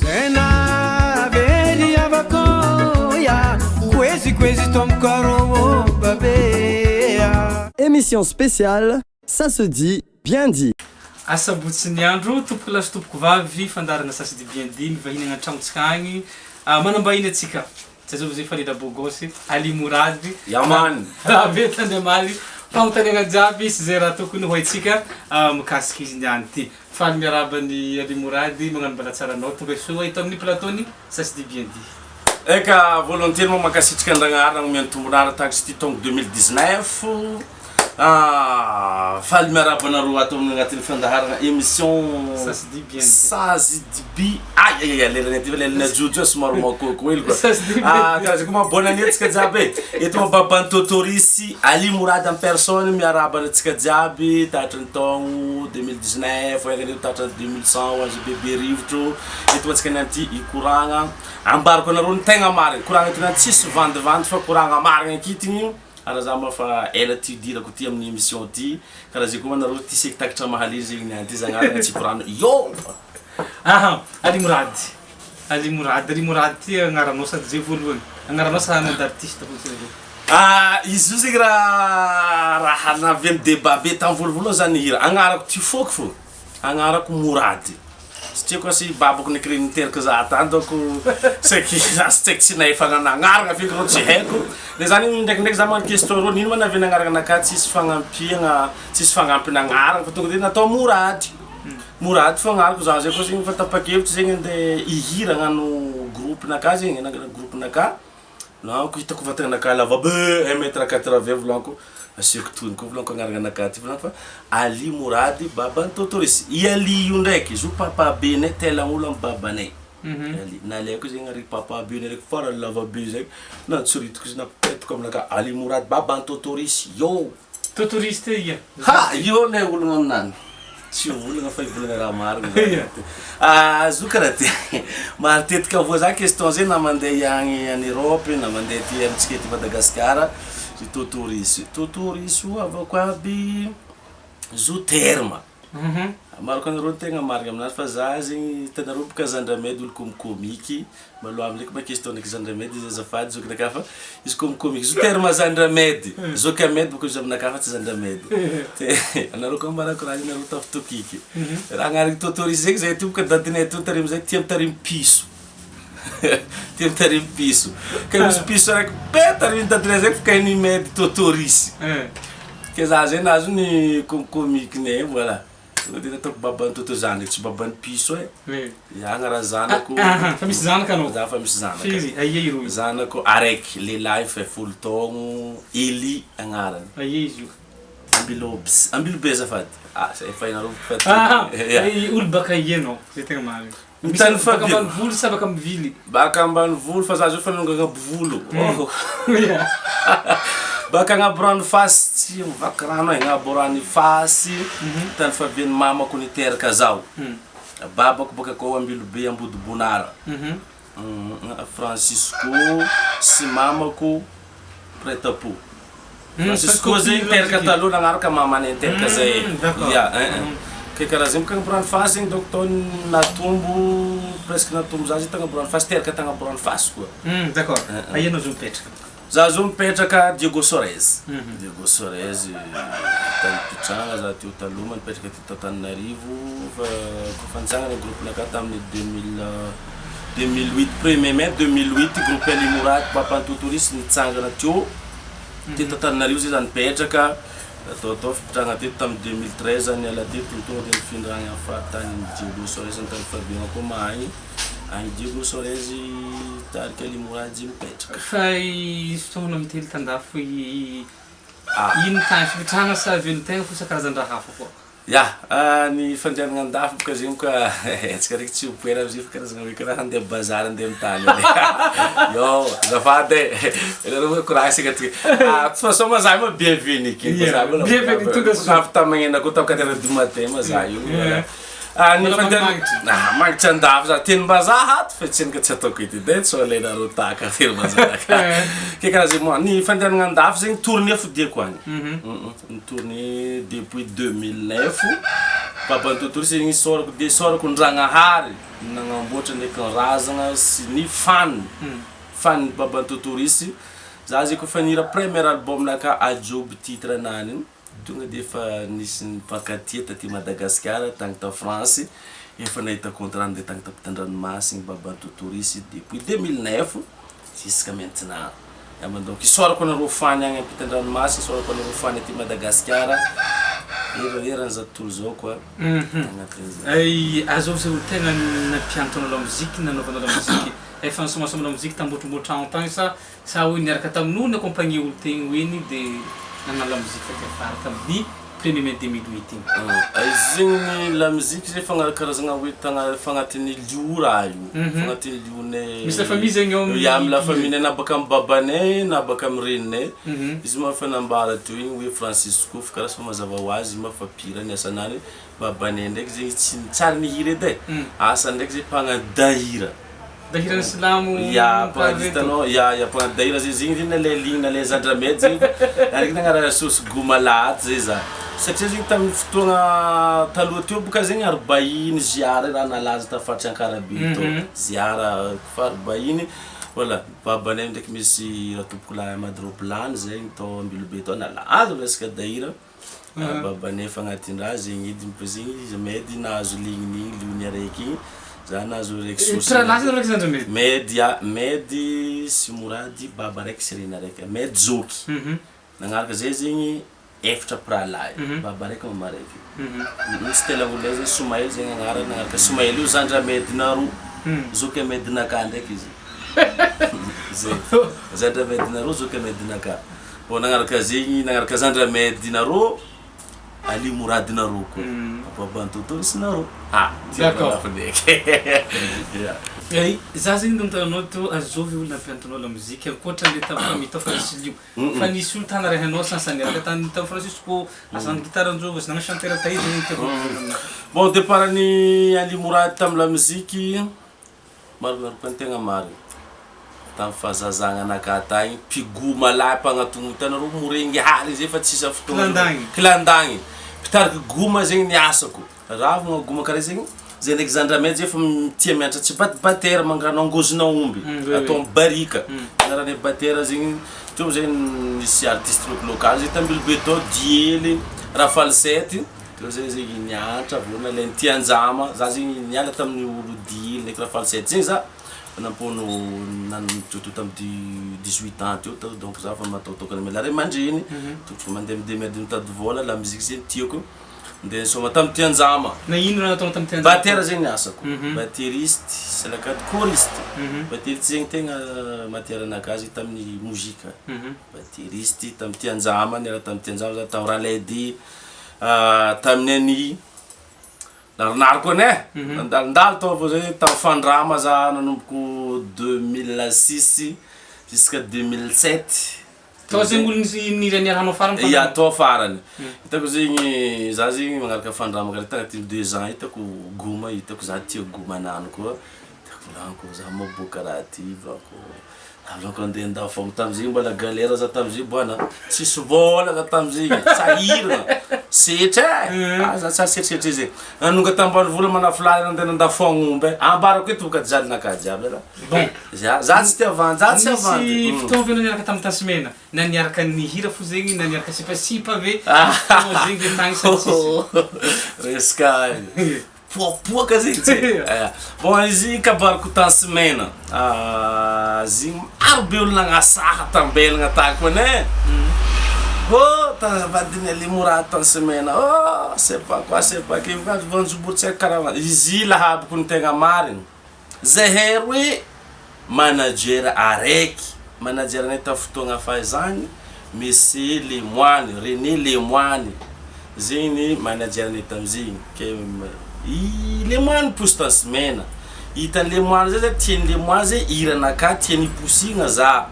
Tena very havako ya Kwezi kwezi tomkaro babe ya Émission spéciale, ça se dit bien dit. Asabotsy ny andro, tompoko lahy sy tompoko vavy, fandaharana ça se dit bien dit, mivahiny agny an-tragnontsika agny, manambahiny atsika. Tsy azovy zay fa lela beau gosse, Ali Mourad, Yaman. Rabe Tandriamaly, fagnontaniagna jiaby sy zay raha tokony ho haintsika mikasika izy niany ty. Faly miarahaba an'i Ali Mourad, magnano mbala tsara anao, tonga soa eto amin'ny plateau-ny ça se dit bien dit. Eka, voalohany moa mankasitraka Andragnahary nagnome ny tombon'ara tahaka izy ity taogno 2019. Ah, faly miarahaba anareo ato amin'ny agnatin'ny fandaharana émission Ça se dit bien dit. Ça se dit bi ay ay ay lerany aty fa lerany ajojo somary makoako hely quoi. Ça se dit bien Ah, dit. karaha zay koa ma bonne année antsika jiaby e. Eto ma baban'i Totorisy, Ali Mourad en personne miarahaba antsika jiaby tatry ny taogno 2019, hoenga tatry ny 2100 ho an'izay bebe rivotro. Eto antsika niany ty hikoragna. Ambarako anareo ny tegna marigny. Koragna eto niany tsisy vandivandy fa koragna marigny ankitigny. Ary za moa fa ela ty idirako ty amin'ny émission ty. Karaha zay koa anareo ty sektakitra mahalily zegny niany ty zagnahary tsy koragna. Yo! Aha, Ali Mourad. Ali Mourad, Ali Mourad ty agnaranao sady zay voalohany. Agnaranao sa nom d'artiste fotsiny aloha? Ah, izy io zegny raha raha navian'ny débat be tamin'ny voalovoalohany zany ny hira. Agnarako ty fôky fô. Agnarako Mourad. Satria koa sy babako nikry niteraka za tany donc saiky za sy tsaiky tsy nahefa nagnarana feky rô tsy haiko. De zany ndraikindraiky za magnano question rô nino ma navian'ny agnarana anakahy tsisy fagnampiagna, tsisy fagnampina agnarana fa tonga de natao Mourad. Mourad fô agnarako za zay koa zegny efa tapa-kevitry zegny andeha hihira hagnano groupe-nakahy zegny, hanangana groupe-nakahy. Volaniko hitako vatagnanakahy lava be un mètre quatre-vingt volaniko asiako tony koa volaniko agnarananakahy ty volaniko fa Ali Mourad baban'i Totorisy. I Ali io ndraiky izy io papa benay telagn'olo amy babanay. Ali, nalaiko zegny ary papa benay raiky farany lava be zay nantsoritiko izy napetako aminakahy Ali Mourad baban'i Totorisy yo! Totoriste ia. Ha! Io le olagna aminany. Tsy olagna fa hivolagna raha marigny za Ia. ty. Ah, zo karaha ty. Matetika voa za question zay na mandeha agny en Europe na mandeha aty amintsika eto Madagasikara, i Totorisy. Totorisy io havako aby zo terme. Maro koa nareo tegna marigny aminazy fa za zegny hitanareo boka Zandramedy olo komikomiky, maloha avy ndraiky ma question ndraiky Zandramedy izy azafady zokinakahy fa izy komikomiky, izy io terme Zandramedy, zoky Ahmed bôka izy aminakahy fa tsy Zandramedy, de anareo koa mba raha nareo tafitokiky, raha agnarany Totorisy zegny zahay ty boka dadinay tô tarimy zay tia mitarimy piso, tia mitarimy piso, ka misy piso araiky be tariminy dadinay zay f'ka hain'i Medy Totorisy. Ke za zay nahazo ny komikomikinay voilà. Tonga de nataoko baban'i Toto zandriko tsy baban'i piso e. Ya gna raha zanako. Fa misy zanaka anao? Za fa misy zanaka. Firy? Aia ireo io? Zanako araiky lehilahy fa 10 taogno, Elie agnarany. Aia izy io? Ambilobs, Ambilobe azafady. Ah zay efa hainareo fa Aha, ya. Olo baka aia anao? Zay tegna marigny. Ny tany Misy baka Fabio. ambanivolo sa baka mivily? Baka ambanivolo fa za zao efa nanongana volo. Oh. Baka agnabo rano fasy tsy mivaky rano e, agnabo rano fasy tany favian'ny mamako niteraka zaho. Babako baka akao Ambilobe Ambodibonara. Francisco sy mamako mpiray tampo. Francisco zegny niteraka taloha nagnaraka mamanay niteraka zay. Ya, ein ein. Ke karaha zegny bôka agnabo rano fasy zegny donc tao natombo presque natombo za zegny tagnabo rano fasy, teraka tagnabo rano fasy koa. D'accord. Aia anao zao mipetraka? Za zao mipetraka Diego Suarez. Diego Suarez tany nipetrahana za teo taloha ma nipetraka teto Antananarivo fa kôfa nitsangana groupe-nakahy tamin'ny 2000 2008 premier mai 2008 groupe Ali Mourad Papa Totorisy nitsangana teo teto Antananarivo zay za nipetraka nataotao fipetrahana teto tamin'ny 2013 za niala teto tonga de nifindra agny amin'ny faritany Diego Suarez ny tany Fabiana koa mahay agny Diego Suarez tarika Ali Mourad mipetraka. Fa i fotoagna mitely tandafo i Ah. ino tany fipetrahana sa velon-tegna fo sa karazan-draha hafa koa? Ya, ny fandehanana andafy boka zegny boka antsika ndraiky tsy mipoera amizay fa karazagna hoe karaha handeha bazary andeha amin'ny tany Yo, azafady e, nareo moa koragna seka ty. Ah, de toute façon ma za io ma bienvenue ke, Yeah, za mbola bienvenue, tonga soa. avy tamagnena koa tamin'ny quatre heures du matin ma za io. Yeah. Ah, ny Mbola fandehanana magnimagnitry. Ah, magnitry andafy za tenim-bazaha ato fa tsenika tsy ataoko ety edy sao alainareo tahaka tenim-bazaha ke karaha zegny moa ny fandehanana andafy zegny tournée fo diako agny ny tournée depuis 2009 baban'ny tontolo zegny isaorako de isaorako ndragnahary nagnamboatra ndraiky ny razagna sy ny fan fan baban'ny totorisy za zegny koa fa nihira premier album naka ajoby titre anany igny. Tonga dia efa nisy nifankatia taty Madagasikara, tagny ta France, efa nahita contrat nandeha tagny tampitan-dranomasigny Babantou Touriste depuis 2009 jusqu'à maintenant. Angamba donc isaorako anareo fany agny ampitan-dranomasy, isaorako anareo fany aty Madagasikara, eran'izao tontolo izao koa agnatin'izay. Ay, azovy zay olo tegna nampianatra anao lamoziky, nanaovanao lamoziky? Efa nisomasoma lamoziky tambotrombotragno tagny sa Sa hoe niaraka tamin'olo ni-accompagner olo tegny ho eny de nanala mozika taty afara tamin'ny premier mai 2008 igny. Izy zegny ny lamoziky zay fagna karazagna hoe tagna fagnatin'ny lio raha io, fagnatin'ny lionay. Misy la famille zegny ao amin'ny Ya amy la famille-nay na baka amy babanay na baka amy reninay, izy moa efa nambara teo igny hoe Francisco fa karaha fa mazava ho azy izy moa fa pire ny asanany, babanay ndraiky zegny tsy tsary nihira edy e, asany ndraiky zay mpagnano dahira. Dahirana silamo Ya mpagnano hitanao ya ya mpagnano dahira zay zegny zegny nalay ligne nalay zandramedy zegny fa araiky nagnaraka sôsy gomala ato zay za satria zegny tamin'ny fotoagna taloha teo boka zegny arbainy ziara raha nalaza ta faritry Ankarabe tao ziara fa arbainy voilà babanay ndraiky misy ratompokolahy Ahmad roapilany zegny tao Ambilobe tao nalaza resaka dahira. Babanay efa agnatin-draha zegny edy fa zegny izy Medy nahazo ligne igny liony araiky igny, za nahazo araiky sôsy. Mpirahalahy zany raiky zandry Medy? Medy ya, Medy sy Morady baba araiky sy reny araiky, Medy zoky, nagnaraka zay zegny efatra mpirahalahy, baba araiky mama araiky, misy telagn'olo zay Somaely zegny agnarany, nagnaraka Somaely io zandry Amedinarô, zoky Amedinakà ndraiky izy, zay, zandry Amedinarô zoky Amedinakà. Vao nagnaraka zegny nagnaraka zandry Ahmed narô, Ali Mourad narô koa, Baban'i Toto sy narô. Ah, D'accord. ndraiky. Ya. Ay, za zegny nanontany anao teo azovy olo nampianatra lamoziky ankoatra le tamin'ny famille tao fa nisy lio fa nisy olo tanarahinao sansa niaraka tany tamin'ny Francisco asan'ny gitara njôva sy nagnano chanteur taiza zegny tiako aminah. Bon départ ny Ali Mourad tamin'ny lamoziky Marimariko ny tegna marigny, tamin'ny fahazazagna anakahy tagny, mpigoma lahy mpagnatogno hitanareo morengy haly zay fa tsisy fotoagna Kilandagny. kilandagny, mpitariky goma zegny ny asako, ravagna goma karaha zegny, zay ndraiky zandramay zay efa tia mianatra tsy batibatera mangano angôzin'aomby Oui, atao oui. amy barika, agnaranay batera zegny, teo zay nisy artiste local zay t'Ambilobe tao, Diely, Rafalisety. Teo zay zegny nianatra avy eo nalain'i Tianjama, za zegny niala tamin'ny olo dily ndraiky Rafalisaid zegny za fa nampono nanjoto tamin'ny 18 ans teo tao donc za fa mataotokana miala ray aman-dreny, tokotry fa mandeha midemerde mitady vôla, la musique zegny tiako, ndeha nisôma tamin'i Tianjama. Na ino raha nataonao tamin'i Tianjama? Batera zegny ny asako, batteriste salakady choriste, batteriste zegny tegna matière anakahy zegny tamin'ny mozika, batteriste tamin'i Tianjama, niala tamin'i Tianjama za tamin'ny Ralaidy. Tamin'ny an'i narinariko anie eh, nandalondalo tao avao zay tamin'ny fandrama za nanomboko 2006 jusqu'à 2007. Tao zegny olo nisy nira niarahanao farany fa Ya tao farany. Hitako zegny za zegny magnaraka fandrama karaha tagnatin'ny deux ans hitako goma hitako za tia goma anany koa, hitako volaniko za maboaka raha ty volaniko. Aleoko andeha andafy fogna tamizigny mbola galère za tamizigny boana tsisy vôla za tamizigny sahiragna setra e ah za tsary setrasetra izy nanonga tambanivolo manafolahy nandeha nandafo agnomby e ambarako eto boka jalinakahy jiaby zalahy Bon. za za tsy tia vandy za tsy avandy Nisy fotoagna ve anao niaraka tamin'i Tasimena? Na niaraka nihira fo zegny na niaraka sipasipa ve? Nisy fotoagna zegny ve tagny sa tsisy? Resaka Poapoaka zegny tsy eh. Bon izy igny kabariko tany mena izy igny maro be olo nagnasaha tambelagna tako ane eh. Oh tavadiny Ali Mourad tany mena oh c'est pas quoi c'est pas qui voanjobory tsy haiko karaha izy lahabiko ny tegna marigny zahay roe manager araiky manager anay tamin'ny fotoagna fahizany Monsieur Lemoine René Lemoine Zegny ny manager nay tamizegny ke i Lemoine posy tany semaine hitan'i Lemoine zay zay tian'i Lemoine zay hiranakahy tiany hiposigna za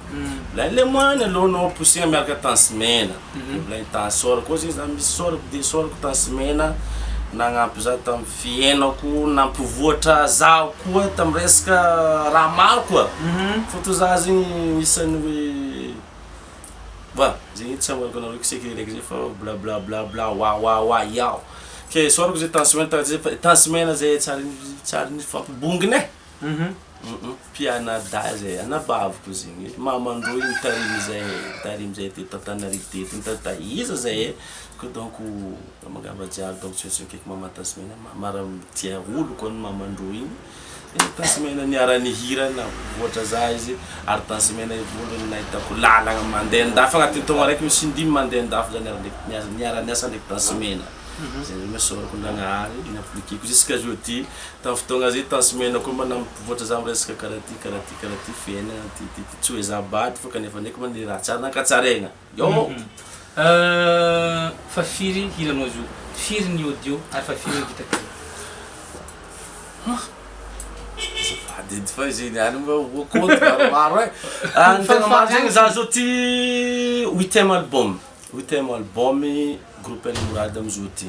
volagniny Lemoine aleo anao posigna miaraka tany semaine volagniny tany sôra koa zegny za misy sôrako de sôrako tany semaine. Nagnampy za tamin'ny fiainako, nampivoatra zaho koa tamin'ny resaka raha maro koa. Fôtony za zegny isan'ny hoe bah zegny tsy ambarako anareo secret raiky zay fa bla bla bla bla wa wa wa yao. Ke isaorako zay Tence Mena zay fa Tence Mena zay tsary tsary nifampibongina e. Mpianadahy zay, anabaviko zegny, mamandreo igny nitarimy zahay, nitarimy zahay teto Antananarivo teto, nitaiza zahay, ko donc mangamba jiaby donc tsy maintsy mikaiky maman Tence Mena, mara tia olo koa ny mamandreo igny, de Tence Mena niara-nihira nampivoatra za izy, ary Tence Mena voalohany nahitako lalagna mandeha andafy agnatin'ny taogno araiky misy indimy mandeha andafy za niara-ndraiky niara-niasa ndraiky Tence Mena. Zay zany isaorako Nagnahary ni-appliquer-ko jusqu'à aujourd'hui, tamin'ny fotoagna zay Tence Mena koa mba nampivoatra za amin'ny resaka karaha ty karaha ty karaha ty fiainagna ty ty ty tsy hoe za bado fa kanefa ndraiky ma ny raha tsara nankatsaraigna yo! Fa firy hiranao izy io? Firy ny audio ary fa firy ny vita clip? Azafady edy fa izy niany mba ho compte maromaro e! Ny tegna marina zegny za zao ty huitième album. Huitième album groupe El Mourad amizao ty,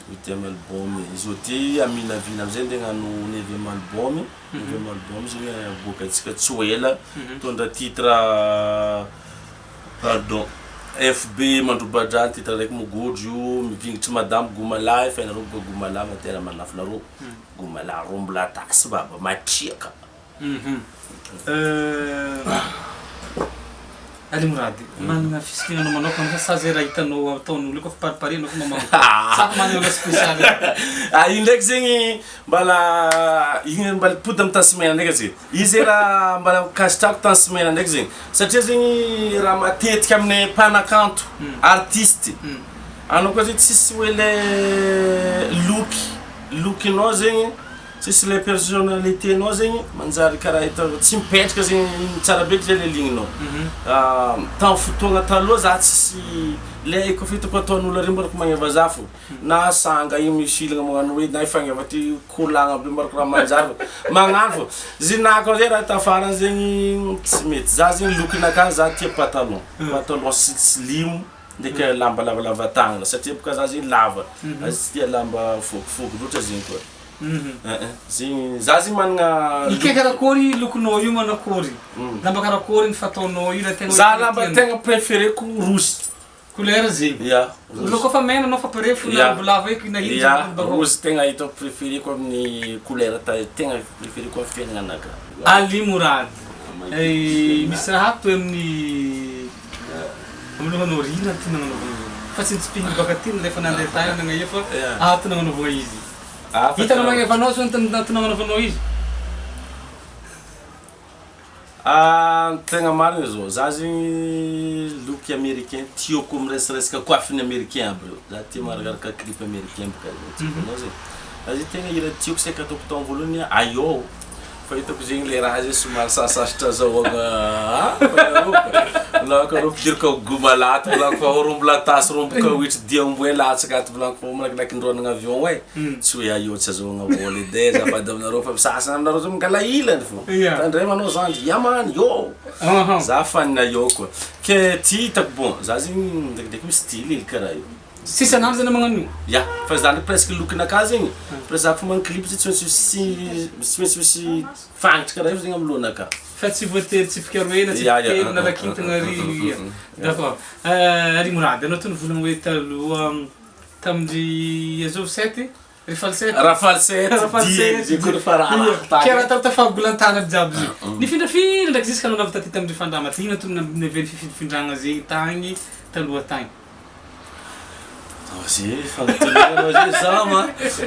huitième album izao ty aminavina amizay ndeha hagnano neuvième album, neuvième album zegny aboakantsika tsy ho ela, mitondra titre pardon FB mandrobadrano titre raiky mogodro io, mivingitry madamo gomalahy fa ianareo boka gomalahy matera manafinareo, gomalahy rombo latasy baba matriaka. Ali Mourad, manana fisikinanao manokana sa sa zay raha hitanao ataon'olo io koa fa paripare anao fa mamango sa fa manana anao spécial? Ah iny ndraiky zegny mbala igny mbala mipody amy Tence Mena ndraiky atsika, izy zay raha mbala ankasitrahako Tence Mena ndraiky zegny satria zegny raha matetiky aminay mpanakanto artiste anao koa zegny tsisy hoe le look look-nao zegny Tsisy le personnalité nao zegny manjary karaha hitanao tsy mipetraka zegny tsara be zay le ligne nao. Tam fotoagna taloha za tsisy le kôfa hitako ataon'olo ary mbarako magneva za fô na sanga igny misy ilagna magnano hoe na ifagneva ty kolagna be mbarako raha manjary fô magnano fô zinako amizay raha tafara zegny tsy mety za zegny look-nakahy za tia patalon patalon silimo ndraiky lamba lavalava tagnana satria boka za zegny lava za tsy tia lamba fôkifôky loatra zegny koa. Zegny za zegny managna Ike karakory lokonao io manakory? Lamba karakory ny fataonao io raha tegna Za lamba tegna préféré-ko rouge. Couleur zegny. Ya. Olo koa fa mena anao fa paré fo na mbola eky na ino Ya, rouge tegna hitako préféré-ko amin'ny couleur tegna préféré-ko amin'ny fiaignananakahy. Ali Mourad, misy raha ato amin'ny amin'ny lohanao ry ino ty nagnanaovana izy? Fa tsy nitsipihiny baka aty nalefa nandeha tany nagnaia fa ato nagnanaovana izy. Hitanao magneva anao zao ny antony nagnanaovanao izy? Ah, ny tegna marigny zao, za zegny look américain tiako miresiresaka coiffe-n'ny américain aby reo, za tia magnakaraka clip américain boka tiako anao zegny, za zegny tegna hira tiako saika ataoko tao am-voalohany Ayo, fa hitako zegny le raha zegny somary sarosarotro azahoagna ah, ampidiriko ao gomalato volaniko fa rombo latasy rombo kawitry diamboe latsaka ato volaniko fa malakilaky indroanagna avion e, tsy hoe aio tsy azahoagna vola edy e azafady aminareo fa sasany aminareo zao mangala ilany fô, tandremo anao zandry ya man yo, za fan aio koa, ke ty hitako bon za zegny ndraikindraiky misy style hely karaha io. Tsy isan'andro zany magnano io? Ya, fa za ndraiky presque look-nakahy zegny, presque za koa magnano clip tsy maintsy misy tsy maintsy misy fangitry karaha io zegny amy lohanakahy. Fa tsy voatery tsipika roe na tsipika telo na lakintana ry d'accord. Ry Mourad, anao to nivolagna hoe taloha tamin'ny azovy sept? Ry falsety. Raha falsety, Raha dieny zay koa rehefa raharaha tany. Ke raha tao tafagolan-tany aby jiaby zay. Nifindrafindra ndraiky jusqu'à anao navy taty tamin'ny Fandrama ty, ino antony navian'ny fifindrafindragna zegny tagny taloha tagny? Zay fagnontaniana anao zay za ma.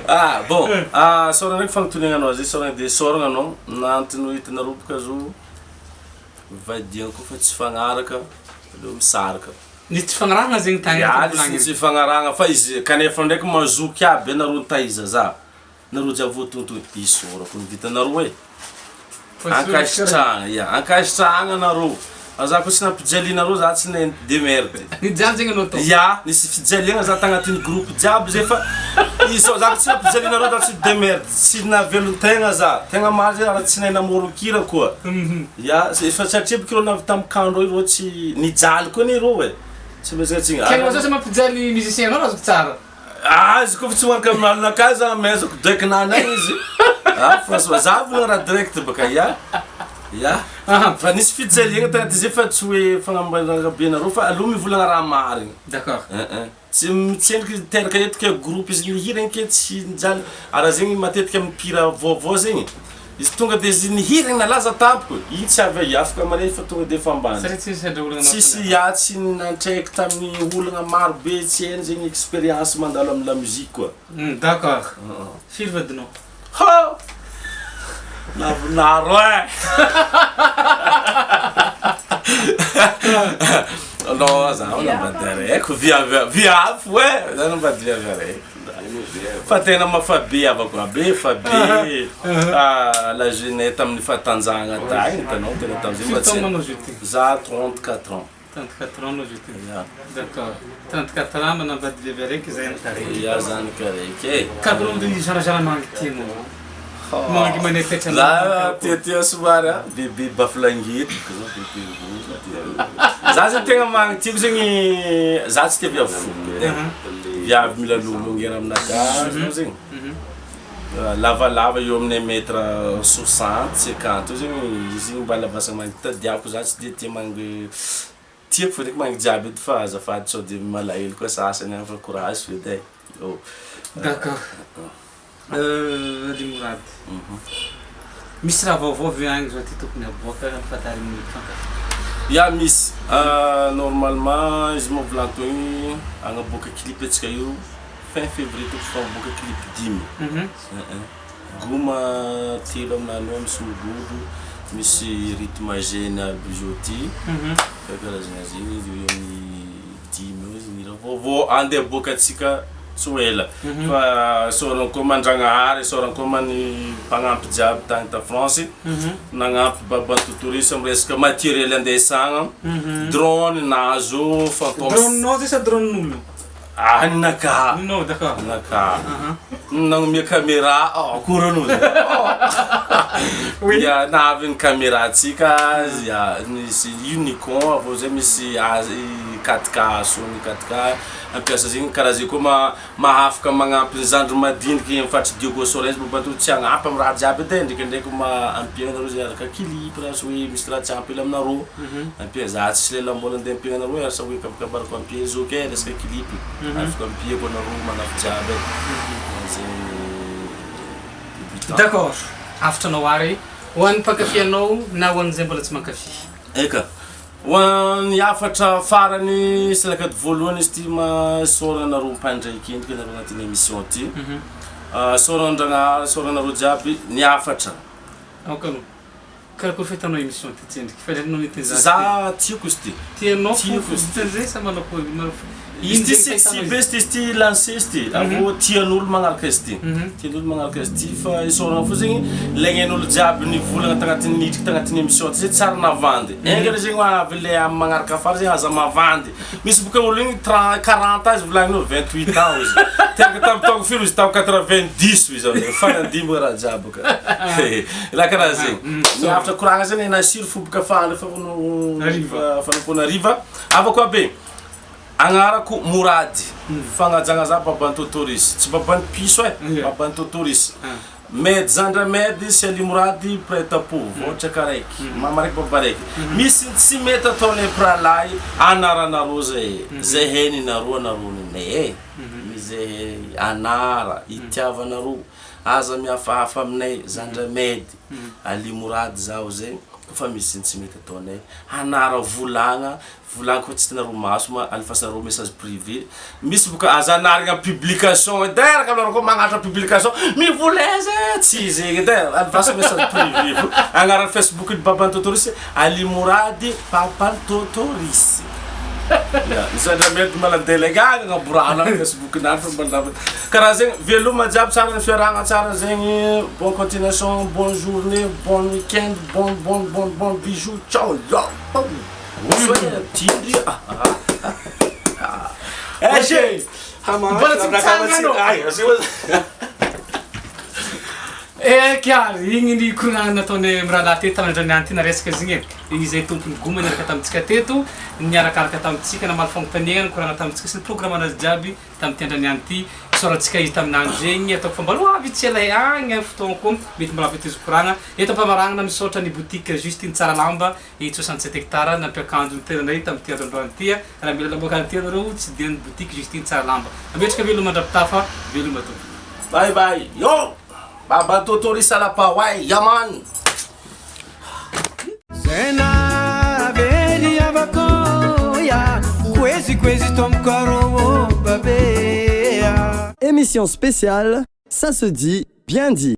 Ah bon, ah saorana ndraiky fagnontaniana anao zay, saorana de saorana anao nantony ho hitanareo boka zo vadiagna koa fa tsy fagnaraka aleo misaraka. Nisy tsy fagnarahagna zegny tagny Ya araka nisy volagniny. tsy fagnarahagna fa izy kanefa ndraiky mazoky aby anareo nitaiza za, nareo jiaby voatontony, isaorako ny vitanareo e, Fa tsy hoe ankasitrahagna ya, ankasitrahagna anareo, fa za koa tsy nampijalianareo za tsy nahay ni-demerde. Nijaly zegny anao tao. Ya, nisy fijaliagna za tagnatin'ny groupe jiaby zay fa isao za koa tsy nampijalianareo za tsy ni-demerde, tsy nahavelon-tegna za, tegna marina zay raha tsy nahay namoron-kira koa. Ya, efa satria bôka ireo navy tamin'ny camp ndreo ireo tsy nijaly koa anie ireo e, tsy maintsy Kay anao zao tsy mampijaly musicien anao raha azoko tsara. Ah, izy koa fa tsy miaraka amin'ny alinakahy za amezako doekinany agny izy. Ah, franchement, za volagna raha direct baka ya. Ya. Fa nisy fijaliagna tagnaty izy fa tsy hoe fagnamboarana be anareo fa aleo mivolagna raha marigny. D'accord. Eh eh. Tsy mitsendriky teraka eto ke groupe izy nihira igny ke tsy nijaly. Ary zegny matetika amin'ny mpihira vaovao zegny, izy tonga de izy nihira igny nalaza tampoka, igny tsy avy eo afaka mare fa tonga de efa ambany. Satria tsy nisy nandray olagna maro Tsisy samihafa. ya tsy nantraiky tamin'ny olagna maro be tsy hainy zegny expérience mandalo amin'ny la musique koa. D'accord. Firy vadinao? Ha! Lavinaro eh! Non, za manambady araiky, viavy viavy fo eh! Za manambady viavy araiky. Fa tena mafabe havako aby e, fa be la jeunesse tamin'ny fahatanjahagna tagny hitanao tena tam'zay Firy mba tsy taona anao zio ty? za 34 ans. 34 ans anao zio ty? Ya. D'accord. 34 ans manambady vehivavy araiky zay ankaraiky. Ya zany araiky e. Karakôry moa zarazara mangy tianao? Mangy manaitaitra anao Za karakôry? tiatia somary a bebe bafilangety bôka za bebe roza de za zegny tegna mangy tiako zegny za tsy tia viavy fohy viavy mila longilongena aminakahy azonao zegny lavalava eo amin'ny un mètre soixante cinquante eo zegny izy igny mba lavasana mangy tadiaviko za tsy de tia mangy tiako fo ndraiky mangy jiaby edy fa azafady sao de malahelo koa sasany agny fa courage f'edy e, oh. D'accord. Ali Mourad, misy raha vaovao ve agny zao ty tokony aboaka ampahafantarigny ny mpankafy? Ya misy, normalement izy moa volaniko igny agnaboaka clip antsika io fin février tokony efa miboaka clip dimy, goma telo aminany eo misy mogolo, misy rythme jeune aby zao ty, karazana zegny izy eo amin'ny dimy eo izy ny hira vaovao andeha aboakantsika tsy ho ela fa isaorana koa Mandragnahary, isaorana koa ma ny mpagnampy jiaby tagny ta France nagnampy Baba Totorisy amy resaka matériel andesagna, drone nahazo fantôme. Drone-nao zay sa drone-n'olo? Ah ninakahy, Ninao d'accord. ninakahy. Nagnome caméra, akory anao zay. Oui. Ya nahavy ny caméra-tsika, ya nisy io Nikon avy eo zay misy A 4K Sony 4K ampiasa zegny karaha zay koa ma mahafaka magnampy ny zandry madiniky amy faritry Diego Suarez mba to tsy hagnampy amy raha jiaby edy e, ndraikindraiky ma ampiagna nareo zay araka clip raha sy hoe misy raha tsy ampy hely aminareo, ampia za tsisy lela mbola andeha ampiagna anareo e, asa hoe kabakabariko ampia zoky e resaka clip, afaka ampiako anareo manafy jiaby e, zay débutant. D'accord, avotra anao ary ho an'ny mpankafy anao na ho an'izay mbola tsy mankafy. Eka, ho an'ny hafatra farany sy lakady voalohany izy ity ma isaorana anareo mpandraiky endrika anareo agnatin'ny émission ty, isaorana Andragnahary, isaorana anareo jiaby ny hafatra. Aoka aloha, karakôry fahitanao émission ty tsendriky fa ndray nety Za tiako izy ty. Tianao Tiako fo izy ty. zay sa manao koa manao Izy ty ino zegny sexy fahitanao be izy? izy ty, izy ty lancé izy ty, avy eo tian'olo magnaraka izy ty, Mhm. tian'olo magnaraka izy ty fa isaorana fo zegny laignin'olo jiaby nivolagna tagnatin'ny nidriky tagnatin'ny émission ty zay tsary navandy, enga re zegny avy le amy magnaraka afara zegny aza mavandy, misy boka olo igny tren- 40 ans izy volagninao 28 ans hoy izy, teraka tamy taogno firy izy tao 90 hoy izy amizay, fanandimby raha jiaby ka, raha karaha zegny, ny hafatra koragna zegny nasiry fo boka fa fa Hariva. fanompoana hariva, avako aby. Agnarako Mourady, fagnajagna za baban'i Totorisy, tsy baban'i piso e, Yeah. baban'i Totorisy. Ah. Med zandry Med sy Ali Mourady mpiray tampo, voatraka araiky, mama araiky baba araiky. Misy ny tsy mety ataonay mpirahalahy anaranareo zay, zay heninareo anareo ninay e, misy zay he anara itiavanareo, aza mihafahafa aminay zandry Med, Ali Mourady zaho zay, fa misy ny tsy mety ataonay, anara volagna Volagniko fa tsy hitanareo maso ma alefasanareo message privé misy boka aza anarigna publication edy e raka aminareo koa magnatra publication mivoleza e tsy zegny edy e alefaso message privé fo agnaran'ny facebook ny baban'i Totorisy Ali Mourady papan'i Totorisy ya misy andramedy maladele gaga agnaborahana facebook nany fa mba karaha zegny veloma jiaby tsara ny fiarahagna tsara zegny bonne continuation bonne journée bon week-end bon bon bon bon bisous ciao yo. Mbola tsy mitsangana anao. Eh kiary, igny ny koragna nataonay mirahalahy teto tamin'ny andro niany ty naresaka izy igny e. Igny izay tompon'ny goma niaraka tamintsika teto, niarakaraka tamintsika namaly fagnontaniagna, nikoragna tamintsika sy ny programme anazy jiaby tamin'ity andro niany ty. Isaorantsika izy tamin'andro zegny, ataoko fa mbola ho avy tsy ela agny amin'ny fotoagna koa mety mbola afaka tohizo koragna. Eto am-pamaragnana misaotra ny boutique Justine Tsaralamba eto 67 hectares nampiakanjo ny tenanay tamin'ity andro androany ity. Raha mila lamba karaha ty anareo tsy dia ny boutique Justine Tsaralamba. Mametraka veloma mandra-pitafa, veloma tompoko. Bye bye yo! Baba Totori Salapaway yaman! Zena very avako ya Kwezi kwezi tomkaro babea Émission spéciale, ça se dit, bien dit.